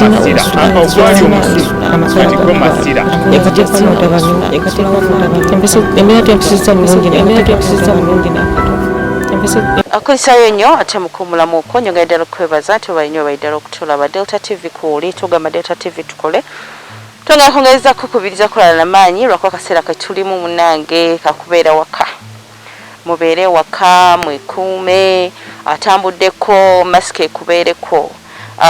Masira ogwali omusu kati gwo Masira. Akulisayo nnyo ate mukuumulamu okwo. Nyongera ddala okukwebaza nti obalinyo obaali ddala okutulaba Delta TV kwoli tugamba Delta TV tukole twongera kwongereza kukubiriza kulala na maanyi lwakuba akaseera ketulimu munange kakubeera waka, mubeere waka, mwekuume, atambuddeko masiki ekubeereko,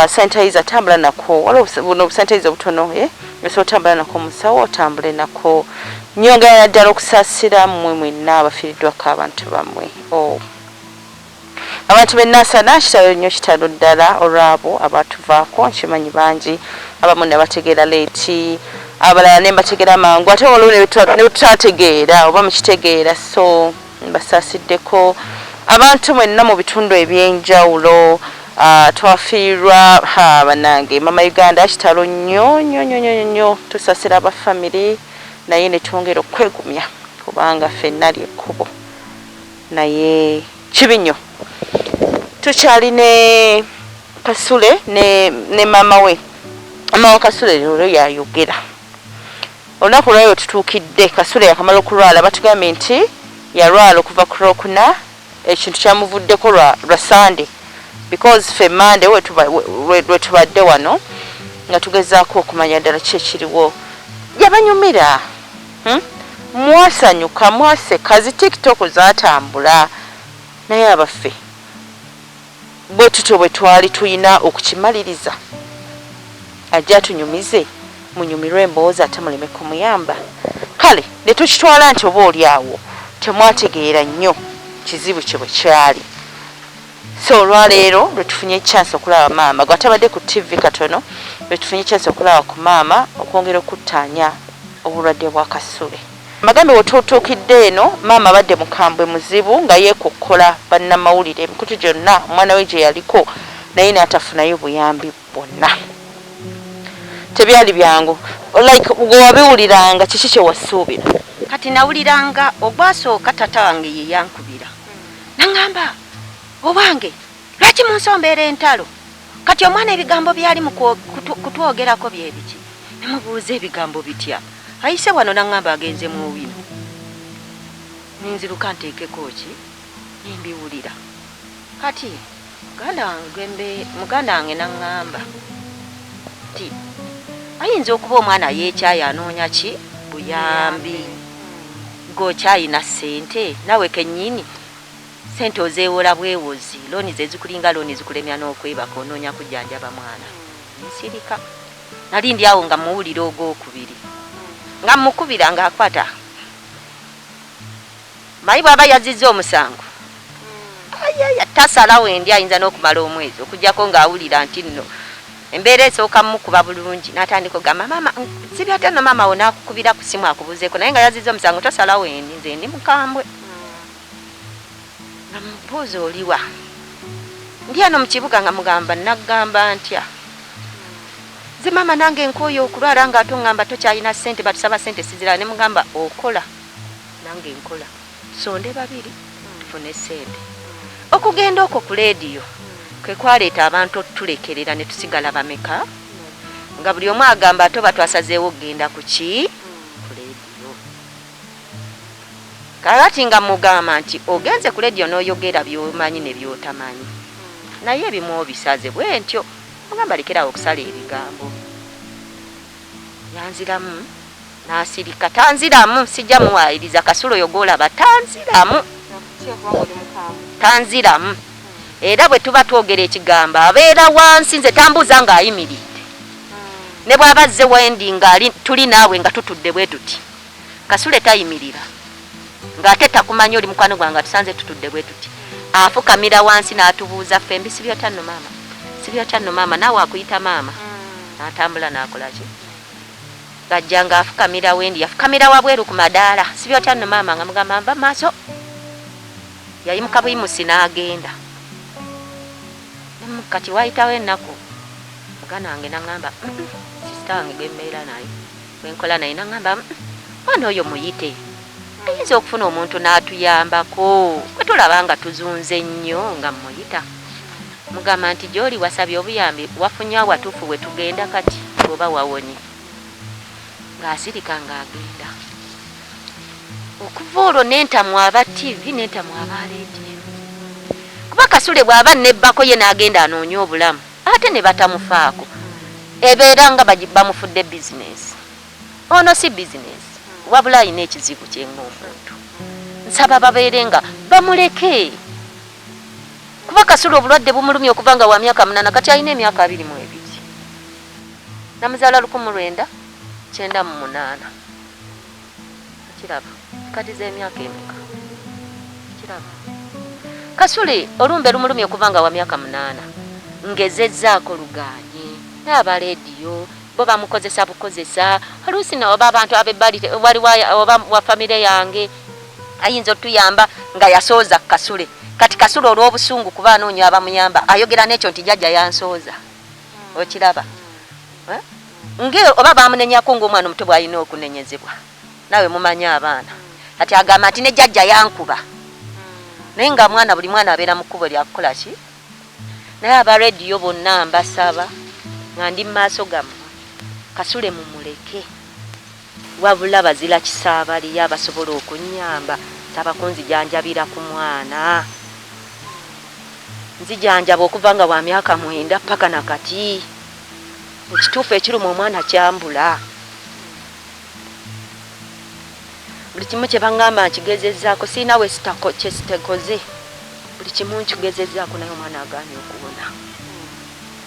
sanitizer tambula nako, waliwo buno obusanitizer obutono, osobola otambula nako musawo, otambule nako. Nyongera ddala okusaasira mmwe mwenna abafiiriddwako abantu bammwe. Oh. Abantu b'e Nansana, kitalo nnyo, kitalo ddala olwabo abatuvaako. Nkimanyi bangi, abamu ne bategeera late, abalala ne mbategeera mangu, ate waliwo ne betutategeera oba mukitegeera. So mbasaasiddeko abantu mwenna mu bitundu ebyenjawulo. Twafiirwa ha bannange mama Uganda, kitalo nnyo nnyo nnyo nnyo nnyo. Tusaasira abafamily naye ne twongera okwegumya kubanga ffenna lyekkubo, naye kibi nnyo. Tukyali ne Kasule ne maama we. Maama wa Kasule leero yayogera. Olunaku lwayo wetutuukidde, Kasule yakamala okulwala. Batugambye nti yalwala okuva ku Lwokuna, ekintu kyamuvuddeko lwa Sande, because ffe Mande lwe tubadde wano nga tugezaako okumanya ddala ki ekiriwo. Yabanyumira, Mwasanyuka, mwaseka, zi TikTok zatambula, naye abaffe bwe tutyo bwe twali tulina okukimaliriza. Ajja atunyumize, munyumirwe emboozi ate muleme kumuyamba. Kale ne tukitwala nti oba oli awo temwategeera nnyo kizibu kye bwe kyali. So olwaleero lwe tufunye chance okulaba maama gwe atabadde ku TV katono, lwe tufunye chance okulaba ku maama okwongera okuttaanya obulwadde bwa Kasule. Magambe wetutuukidde eno, maama abadde mukambwe muzibu nga yeekokkola bannamawulire, emikutu gyonna omwana we gye yaliko, naye n'atafunayo buyambi bwonna. Tebyali byangu. Like gwe wabiwuliranga, kiki kye wasuubira? Kati nawuliranga ogwasooka, tata wange ye yankubira naŋŋamba, "Owange, lwaki munsombeera entalo? Kati omwana ebigambo byali mu kutwogerako bye biki?" Nemubuuza, "Ebigambo bitya?" Ayise wano naŋŋamba agenze mu Owino. Ninziruka nteekeko ki nembiwulira. Kati muganda wange muganda wange naŋŋamba nti ayinza okuba omwana yeekyaye, anoonya ki buyambi. Gweokyayina ssente naawe kennyini, ssente ozeewola bwewozi, looni ze zikulinga looni zikulemya n'okwebaka, onoonya kujjanjaba mwana. Nsirika, nali ndi awo nga muwulira ogwokubiri nga mukubira ng'akwata. Manyi bw'aba yazizza omusango, ayaya tasalawo endi, ayinza n'okumala omwezi okugjako ng'awulira nti nno embeera esooka mukuba bulungi n'atandika okugamba, "Maama, sibya nno maama wo n'akukubira ku simu akubuzeeko." Naye nga yazizza omusango tosalawo endi. Nze ndi mukambwe nga mubuuza, "Oliwa?" "Ndi eno mu kibuga." Nga mugamba, "Naggamba ntya nze maama nange nkooye okulwala nga ate oŋŋamba tokyalina ssente, batusaba ssente sizirala." Ne mugamba, "Okola, nange nkola, sonde babiri tufune ssente." Okugenda okwo ku leediyo kwe kwaleeta abantu otulekerera ne tusigala bameka, nga buli omu agamba ate oba twasazeewo okugenda ku ki, ku leediyo. Kakati nga mugamba nti ogenze ku leediyo n'oyogera by'omanyi ne by'otamanyi, naye ebimu obisaze bwe ntyo. Mugamba, "Lekerawo okusala ebigambo." Yanziramu n'asirika, tanziramu. Sijja muwaayiriza. Kasule oyo gw'olaba tanziramu, tanziramu. Era bwe tuba twogera ekigambo abeera wansi, nze tambuuza ng'ayimiridde. Ne bw'aba azze wendi ng'ali tuli naawe nga tutudde bwe tuti, Kasule tayimirira ng'ate takumanyi oli mukwano gwange, atusanze tutudde bwe tuti, afukamira wansi n'atubuuza ffembi, "Sibyotya nno maama? Sibyotya nno maama?" Naawe akuyita maama, n'atambula n'akola ki, gajja ng'afukamira wendi, yafukamira wabweru ku madaala, "Sibyotya nno maama?" Nga mugamba, "Nva maaso." Yayimuka buyimusi n'agenda. Kati wayitawo ennaku, muganda wange naŋŋamba, sister wange gwe mbeera naye, gwenkola naye, naŋŋamba, "Mwana oyo muyite, ayinza okufuna omuntu n'atuyambako bwe tulaba nga tuzunze nnyo." Nga muyita. Mugamba nti gy'oli wasabye obuyambi wafunye awatuufu we tugenda kati oba wawonye. Ng'asirika ng'agenda. Okuva olwo nentamwa aba TV nentamwa aba leediyo. Kuba Kasule bw'aba nebbako ye n'agenda anoonye obulamu ate ne batamufaako. Ebeera nga bamufudde bizinensi. Ono si bizinensi wabula alina ekizibu kye ng'omuntu. Nsaba babeere nga bamuleke. Kuba Kasule obulwadde bumulumye okuva nga wa myaka 8 kati alina emyaka 22. Namuzaala 1998. Kiraba kati z'emyaka emeka? Kiraba Kasule olumbe lumulumye okuva nga wa myaka 8. Ngezezzaako lugaanye n'aba leediyo bo bamukozesa bukozesa oluusi oba abantu ab'ebbali waliwo oba wa famire yange ayinza otuyamba nga yasooza Kasule. Kati Kasule olw'obusungu kuba anoonya abamuyamba ayogera n'ekyo nti jjajja yansooza. Okiraba nge oba bamunenyako ng'omwana omuto bw'alina okunenyezebwa. Naawe mumanyi abaana. Kati agamba nti ne jjajja yankuba. Naye nga mwana buli mwana abeera mu kkubo lya kukola ki? Naye aba rediyo bonna mbasaba nga ndi mu maaso gammwe Kasule mumuleke. Wabula bazira kisa abaliyo abasobola okunnyamba nsaba kunzijanjabira ku mwana. Nzijanjaba okuva nga wa myaka 9 paka na kati. Ekituufu ekiruma omwana kyambula. Buli kimu kye baŋŋamba nkigezezzaako, sirina we kye sitakoze. Buli kimu nkigezezzaako naye omwana agaanye okuwona.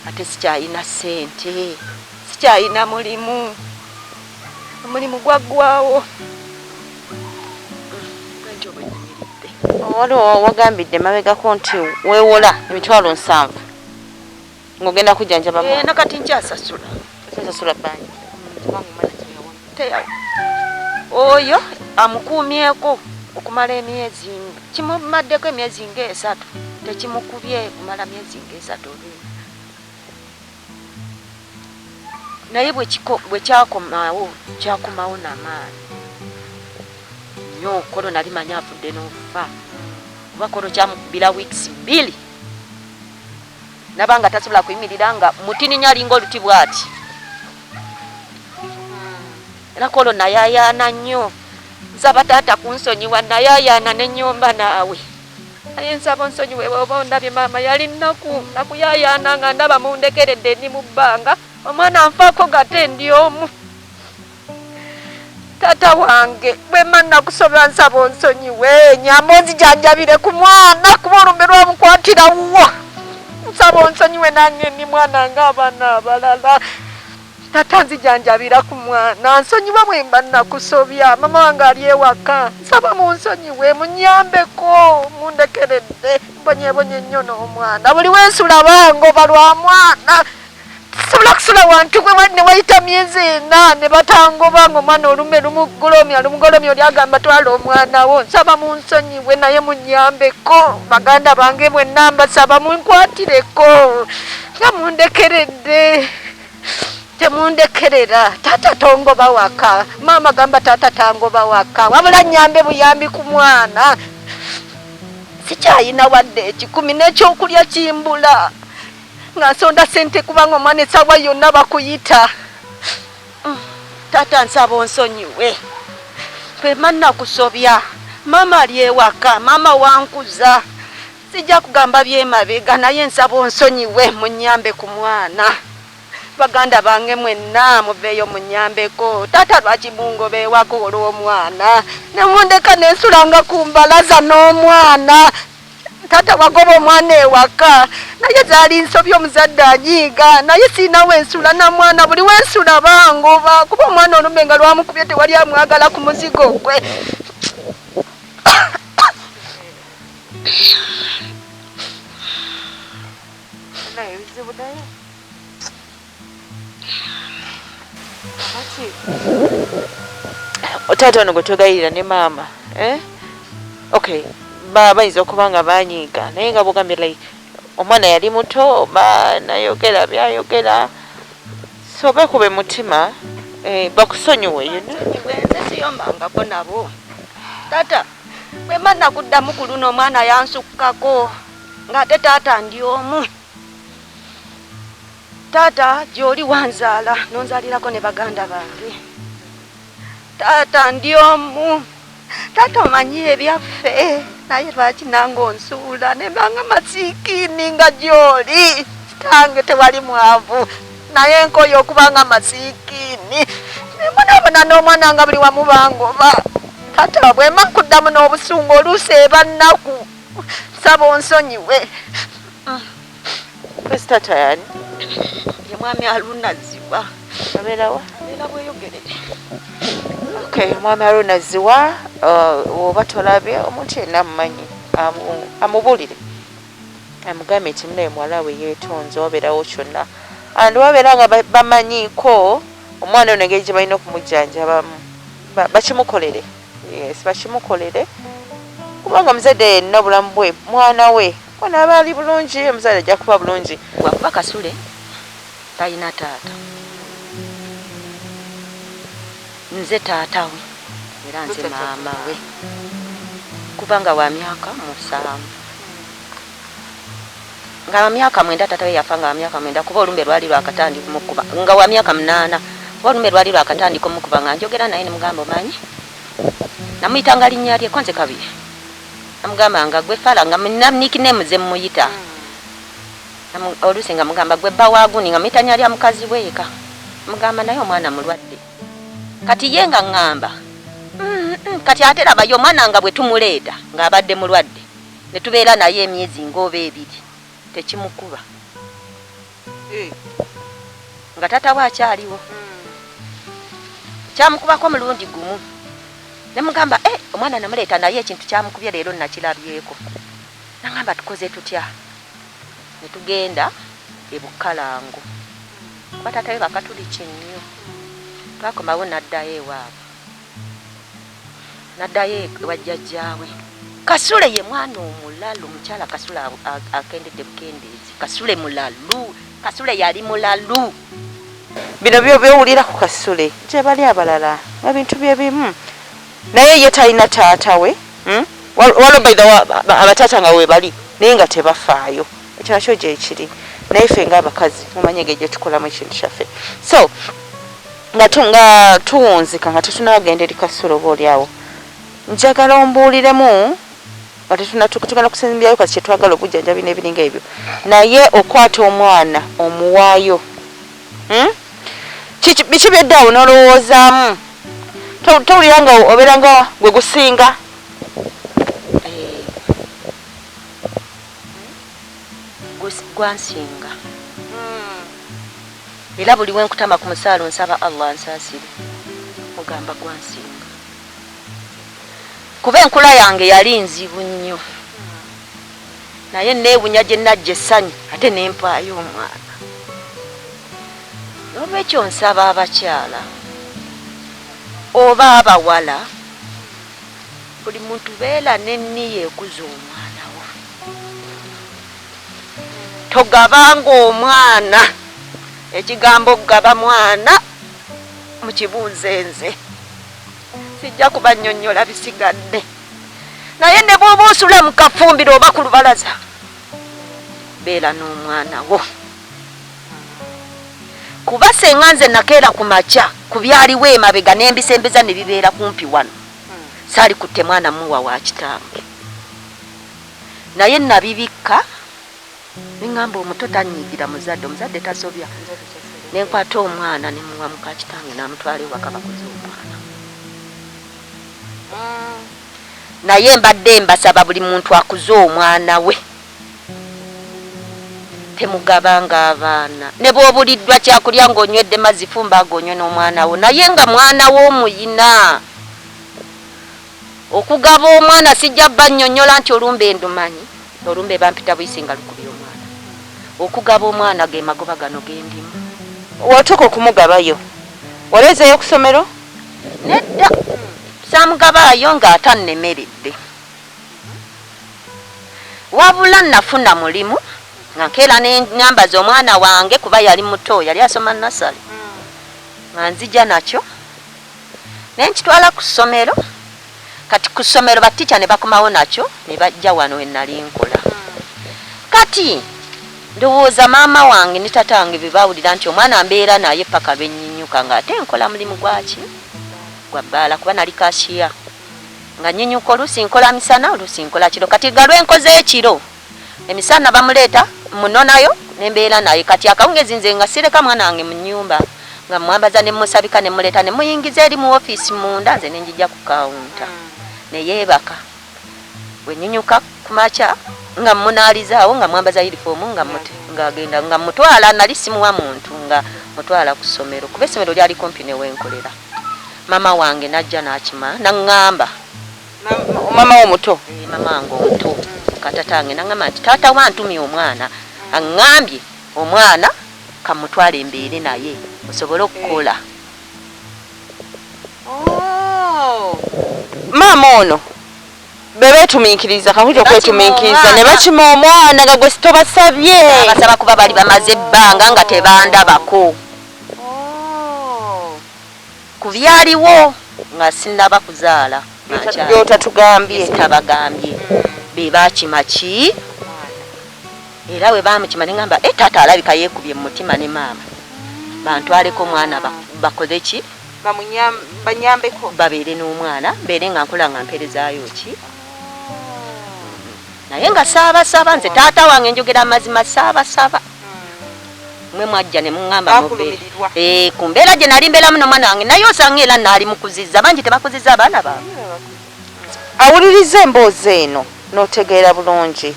Ate sikyalina ssente, sikyalina mulimu. Omulimu gwaggwawo. Bwentyo bwe nnyimiridde. Waliwo wagambidde emabegako nti weewola emitwalo 70 ng'ogenda kujjanjaba mwana. Na kati nkyasasula. Okyasasula bbanja. Kubanga omwana teyawona. Teyawona. Oyo amukuumyeko okumala emyezi kimumaddeko emyezi ng'esatu tekimukubye kumala myezi ng'esatu oba ena. Naye bwe kyakomawo kyakomawo n'amaanyi nnyo. Kolo nali manyi afudde n'okufa kuba kolo kyamukubira weeks 2 nabanga tasobola kuyimirira nga mutini nnyo alinga oluti bw'ati. Era kolo nayayaana nnyo. Nsaba taata kunsonyiwa nayayaana n'ennyomba naawe. Naye nsaba onsonyiwe bw'oba ondabye maama yali nnaku nakuyayaana nga ndaba mundekeredde ndi mu bbanga omwana nfaako gate ndi omu. Taata wange bwe mba nakusoba nsaba onsonyiwe nyamba onzijanjabire ku mwana kuba olumbe lwamukwatira wuwo. Nsaba onsonyiwe nange ndi mwana ng'abaana abalala. Tata nzijanjabira ku mwana nsonyiwa bwe mba nakusobya mama wange ali ewaka nsaba munsonyiwe munyambeko mundekeredde mbonyebonye nnyo n'omwana buli wensula bangoba lwa mwana. Sobola kusula wantu ne wayita myezi 4 ne batangoba ng'omwana olume lumugolomya lumugolomya oli agamba twala omwana wo. Nsaba munsonyiwe naye munyambeko baganda bange mwenna mbasaba munkwatireko nga mundekeredde. Temundekerera taata tongoba waka maama gamba taata tangoba waka wabula nyambe buyambi ku mwana. Sikyayina wadde 10 n'ekyokulya kimbula nga nsonda ssente kubanga omwana essaawa yonna bakuyita. Taata nsaba onsonyiwe bwe nakusobya maama ali ewaka maama wankuza sijja kugamba byemabega naye nsaba onsonyiwe munyambe ku mwana. Baganda bange mwenna muveeyo munyambeko. Taata lwaki mungoba ewaka olw'omwana nemundeka nensulanga ku mbalaza n'omwana. Taata wagoba omwana ewaka naye zaali nsobi omuzadde anyiiga naye sirina wensula na mwana buli wensula bangoba kuba omwana olume nga lwamukubye tewali amwagala ku muzigo gwe. Taata ono gwe twegayirira ne maama okay bayinza okuba nga banyiiga naye nga bwogambye like omwana yali muto nayogera byayogera so bekube mutima bakusonyiwe you know. Nze siyombangako nabo taata bwe mba nakuddamu ku luno omwana yansukkako ng'ate taata ndi omu. Taata gy'oli wanzaala n'onzaalirako ne baganda bange. Taata ndi omu. Taata omanyi ebyaffe naye lwaki nange onsuula ne mbanga masiikiini nga gy'oli. Kitange tewali mwavu naye nkoye okuba nga masiikiini. Ne mbonaabona n'omwana nga buli wamu bangoba. Taata bwemba nkuddamu n'obusungu oluusi eba nnaku. Nsaba onsonyiwe. Kwesi taata yani? Ye mwami Haruna Zziwa. Abeera wa? Abeera Bweyogerere. Okay, mwami Haruna Zziwa, oba tolabye omuntu yenna amumanyi amubuulire amugambe nti munaye muwala we yeetonze wabeerawo kyonna and wabeera nga bamanyiiko omwana ono engeri gye balina okumujjanjabamu bakimukolere. Yes, bakimukolere kubanga omuzadde yenna obulamu bwe mwana we mwana aba ali bulungi, omuzadde ajja kuba bulungi. Wakuba Kasule talina taata, nze taata we era nze maama we, kubanga wa myaka 7 nga wa myaka 9 taata we yafa nga wa myaka 9 kuba olumbe lwali lwakatandika omukuba nga wa myaka 8 kuba olumbe lwali lwakatandika omukuba nga njogera naye ne mugamba omanyi namuyitanga linnya lye konze kabi namugamba nga gwe fala nga nickname ze mmuyita oluusi nga mugamba gwe bba wa gundi nga muyita nnya lya mukazi we eka mugamba naye omwana mulwadde kati ye nga ŋŋamba kati ate labayo omwana nga bwe tumuleeta ng'abadde mulwadde ne tubeera naye emyezi ng'oba 2 tekimukuba nga taata we akyaliwo kyamukubako omulundi gumu ne mugamba omwana namuleeta naye ekintu kyamukubye leero nakirabyeko nangamba tukoze tutya ne tugenda e Bukalango kuba taata we bakatuliki nnyo twakomawo n'addayo ewaabwe n'addayo ewa jjajjaawe. Kasule ye mwana omulalu, omukyala Kasule akendedde bukendeezi. Kasule mulalu, Kasule yali mulalu. Bino byo byowulira ku Kasule gye bali abalala ebintu bye bimu naye ye talina taata we waliwo by the way abataata nga we bali naye nga tebafaayo ekyo nakyo gye kiri naye ffe ng'abakazi mumanye engeri gye tukolamu ekintu kyaffe so nga tuwunzika nga tetunagenda eri Kasule oba oli awo njagala ombuuliremu nga tugenda kusimbyayo kasi kyetwagala obujjanjabi n'ebiringa ebyo naye okwata omwana omuwaayo biki byedde awo n'olowoozaamu towulira nga obeera nga gwe gusinga gwansinga era buli wenkutama ku musaalo nsaba Allah ansaasire mugamba gwansinga kuba enkula yange yali nzibu nnyo naye neewunya gye najja essanyu ate nempaayo omwana. N'olwekyo nsaba abakyala oba abawala buli muntu beera n'enniya ekuza omwana wo, togabanga omwana ekigambo gaba mwana mukibuuze nze sijja kubannyonnyola bisigadde naye ne bw'oba osula mu kafumbiro oba ku lubalaza beera n'omwana wo kuba senga nze nakeera ku makya ku byaliwo emabega n'embisembeza ne bibeera kumpi wano saali kutte mwana muwa wa kitange naye nabibikka ne ŋŋamba omuto tanyiigira muzadde omuzadde tasobya ne nkwata omwana ne muwa muka kitange n'amutwala ewaka bakuze omwana naye mbadde mbasaba buli muntu akuze omwana we temugabanga abaana ne bw'obuliddwa kyakulya ng'onywedde mazzi fumba agonywe n'omwana wo naye nga mwana wo omuyina okugaba omwana sijja bannyonnyola nti olumbe ndumanyi olumbe bampita buyisi nga lukubye omwana okugaba omwana ge magoba gano gendimu. Watuuka okumugabayo waleezeeyo ku ssomero? Nedda saamugabaayo ng'atannemeredde wabula nafuna mulimu nga nkeera ne nyambaza omwana wange kuba yali muto yali asoma nasale nga nzija nakyo ne nkitwala ku ssomero kati ku ssomero batica ne bakomawo nakyo ne bajja wano we nali nkola kati Ndowooza maama wange ne taata wange bwe baawulira nti omwana mbeera naye paka lwe nnyinyuka, ng'ate nkola mulimu gwaki? Gwa bbaala, kuba nali cashier, nga nnyinyuka oluusi nkola misana, oluusi nkola kiro. Kati ga lwenkoze ekiro, emisana bamuleeta munonayo nembeera naye. Kati akawungezi nze nga sireka mwana wange mu nnyumba, nga mwambaza ne musabika ne muleeta ne muyingiza eri mu ofiisi munda, nze ne njija ku kawunta ne yeebaka. Bwe nyinyuka ku makya nga munaalizaawo, nga mwambaza yunifoomu, nga ng'agenda, nga mutwala. Nali simuwa muntu, nga mutwala ku ssomero, kuba essomero lyali kumpi ne wenkolera. Maama wange najja n'akima naŋŋamba. Mama wo muto? Eh, mama wange omuto katatange naŋŋamba nti taata wantumye omwana, aŋŋambye omwana kamutwale embeere naye osobole okukola. Oh. Maama ono be beetumiikiriza kakuti okwetumiikiriza ne bakima omwana nga gwe sitobasabye. Abasaba kuba bali bamaze ebbanga nga tebandabako. Oh. Ku byaliwo nga sinnaba kuzaala. Byotatugambye. Tabagambye be bakima ki, era bwe bamukima neŋamba e taata alabika yeekubye mu mutima ne maama bantwaleko omwana bakole ki? Banyambeko. Babeere n'omwana, mbeere nga nkola nga mpeerezaayo ki, naye nga saabasaba nze taata wange. Njogera amazima, saabasaba. Mwe mwajja ne muŋŋamba mubeere. Bakulumirirwa. Eh, ku mbeera gye nali mbeeramu n'omwana wange, naye osanga era naali mukuzizza. Bangi tebakuzizza abaana baabwe. Awuliriza emboozi eno n'otegeera bulungi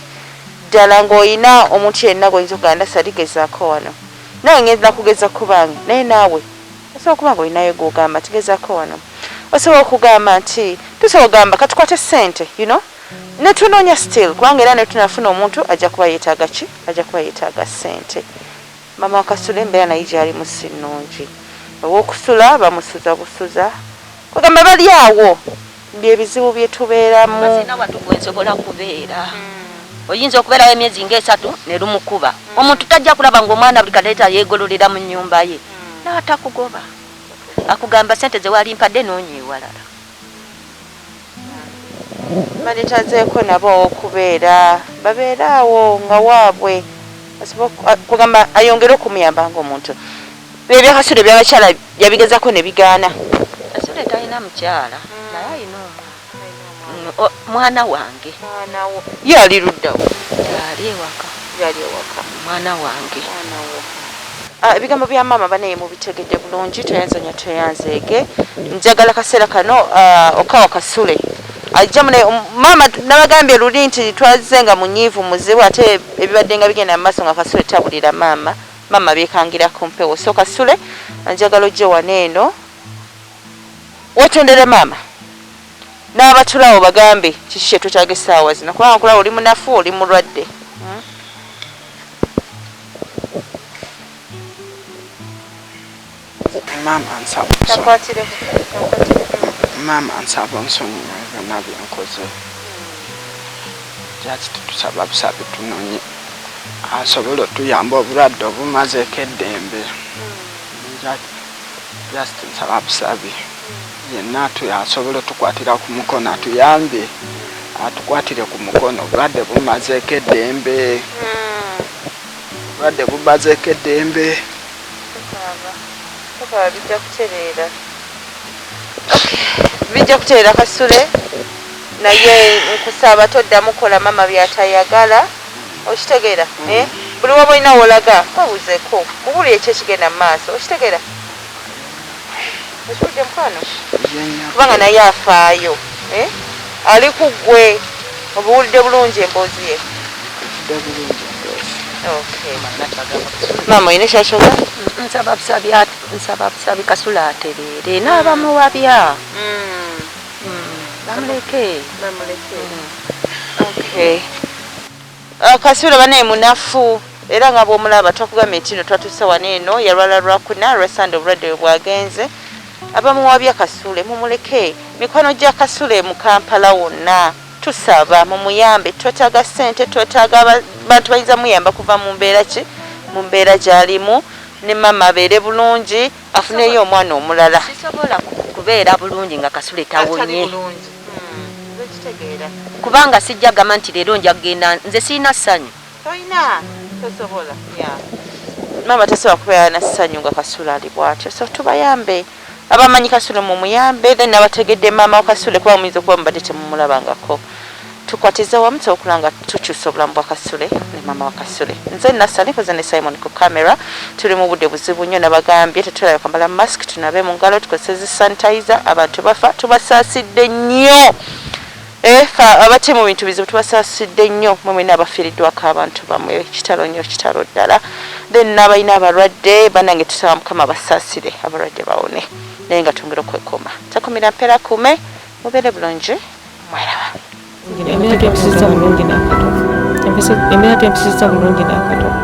ddala ng'olina omuntu yenna gw'oyinza okugamba saligezaako wano, nawe ngenda kugeza kubange, naye naawe osobola okuba nga olinayo gw'ogamba tigezaako wano. Osobola okugamba nti tusobola okugamba katukwate ssente netunoonya still, kubanga era netunafuna omuntu ajja kuba yeetaaga ki? Ajja kuba yeetaaga ssente. Mama wakasula embeera naye gyalimu si nnungi, ow'okusula bamusuza busuza, kwegamba bali awo byebizibu bye tubeeramu. Sirina watufu nsobola kubeera. Oyinza okubeerawo emyezi ng'esatu ne lumukuba. Omuntu tajja kulaba ng'omwana buli kaleeta yeegololera mu nnyumba ye n'atakugoba, akugamba sente ze wali mpadde noonya ewalala. Banetazeeko nabo okubeera babeere awo nga waabwe kugamba ayongere okumuyamba ng'omuntu. Ebyakasule ebyabakyala yabigezako ne bigaana. Kasule talina mukyala, naye alina omwana. Mwana wange. Ye ali luddawo? Ali ewaka. Yali ewaka. Mwana wange. Ah, ebigambo bya maama banaye mubitegedde bulungi. Toyanzanya, toyanzeege. Njagala kaseera kano okawa Kasule ajja mune. Maama nabagambye luli nti twazze nga munyiivu muzibu, ate ebibadde nga bigenda mu maaso nga Kasule tabulira maama, maama byekangira ku mpewo. So Kasule, njagala ojje wano eno wetondere maama n'abatulawo, bagambe kiki kyetwetaaga essaawa zino, kubanga nkulaba oli munafu, oli mulwadde. Maama, nsaba maama, nsaba onsonyiwe byonna byenkoze. Just tusaba busabi tunonye asobole otuyamba, obulwadde obumazeeko eddembe. Just nsaba busabi yenna asobole otukwatira ku mukono, atuyambe, atukwatire ku mukono. Obulwadde bumazeeko eddembe, obulwadde bumazeeko eddembe. Tokaaba, bijja kutereera, bijja kutereera Kasule, naye nkusaba toddamu kola mama byatayagala. Okitegeera, eh? Buli waba olina wolaga webuzeeko, mubuli ekyo ekigenda mu maaso. Okitegeera? Okiwulidde mukwano? Kubanga naye afaayo, eh? Ali ku ggwe. Obuwulidde bulungi emboozi ye? Okay. Maama, olina kyakyoga? Nsaba busabi, nsaba busabi Kasula atereere n'abamuwabya bamuleke. Okay. Kasule banaye munafu, era nga bwomulaba twakugambye nti no twatuuse wano eno yalwala lwakuna, lwasande obulwadde bwe bwagenze. Abamuwabya Kasule mumuleke. Mikwano gya Kasule mu Kampala wonna, tusaba mumuyambe. Twetaaga ssente, twetaaga bantu bayinza muyamba kuva mu mbeera ki, mu mbeera gy'alimu, ne mama abeere bulungi, afuneyo omwana omulala. Sisobola kubeera bulungi nga Kasule tawonye, kubanga sijja gamba nti leero nja kugenda. Nze sirina ssanyu. Tolina. Tosobola. Yeah. Maama tasobola kubeera na ssanyu nga Kasule ali bw'atyo. So tubayambe. Abamanyi Kasule mumuyambe, then abategedde maama wa Kasule kuba muyinza okuba mubadde temumulabangako. Tukwatize wamu tusobola okulaba nga tukyusa obulamu bwa Kasule ne maama wa Kasule. Nze Nassali nkoze ne Simon ku camera. Tuli mu budde buzibu nnyo nabagambye tetulabye kwambala mask, tunabe mu ngalo, tukozese zi sanitizer, abantu bafa, tubasaasidde nnyo. Eh, fe abati mu bintu bizibu tubasaasidde nnyo mwe mwena abafiiriddwako abantu bamwe kitalo nnyo kitalo ddala then n'abalina abalwadde banange tusaba mukama basaasire abalwadde bawone naye nga twongera okwekuuma takumira mpeera kuume mubeere bulungi mweraba Embeera tempisizza bulungi n'akatono. Embeera tempisizza bulungi n'akatono.